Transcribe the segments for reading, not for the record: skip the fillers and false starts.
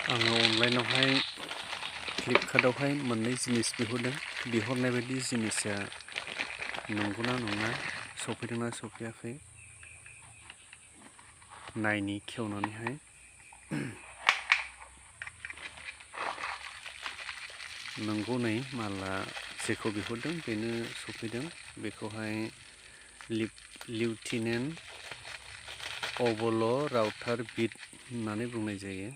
आङो अनलाइनावहाय फ्लिपकार्टआवहाय मोननै जिनिस बिहरदों। बिहरनाय बायदि जिनिसा नंगौना नङा, सफैदोंना सफैयाखै नायनि खेवनानैहाय। नंगौ नै माला जेखौ बिहरदों बेनो सफैदों। बेखौहाय लिउटिनेन्ट अबल' राउटार बिट होननानै बुंनाय जायो।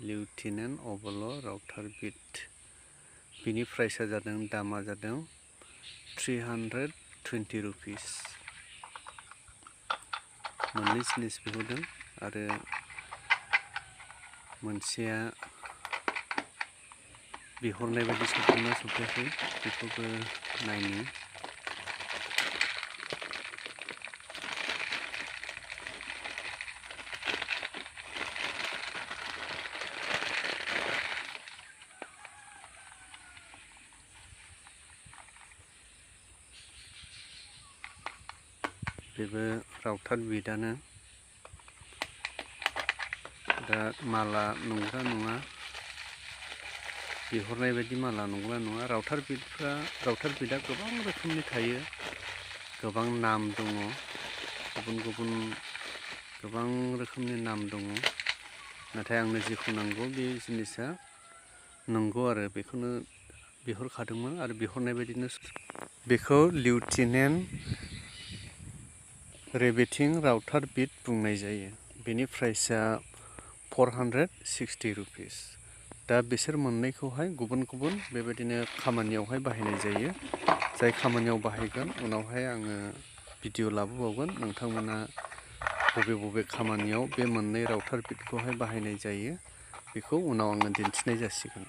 लिउटिनेन्ट अबल' राउटार बिट। बिनि प्राइसआ जादों, दामा जादों 320 रुपिस। मोननै जिनिस बिहरदों आरो मोनसेया बिहरनाय बायदि सफैदोंना सफैयाखै बेखौबो नायनि। बेबो राउटार बिटआनो। दा माला नंगौना नङा, बिहरनाय बायदि माला नंगौना नङा। राउटार बिटआ गोबां रोखोमनि थायो, गोबां नाम दङ, गुबुन गुबुन गोबां रोखोमनि नाम दङ। नाथाय आंनो जेखौ नांगौ बे जिनिसा नंगौ आरो बेखौनो बिहरखादोंमोन आरो बिहरनाय बायदिनो। बेखौ लिउटिनेन्ट रेबेटिं राउटार बिट बुंनाय जायो। बेनि प्राइसआ 460 रुपिस। दा बिसोर मोननैखौहाय गुबुन गुबुन बेबायदिनो खामानियावहाय बाहायनाय जायो। जाय खामानियाव बाहायगोन उनावहाय आङो भिडिअ' लाबोबावगोन। नोंथांमोना बबे बबे खामानियाव बे मोननै राउटार बिटखौहाय बाहायनाय जायो बेखौ उनाव आङो दिन्थिनाय जासिगोन।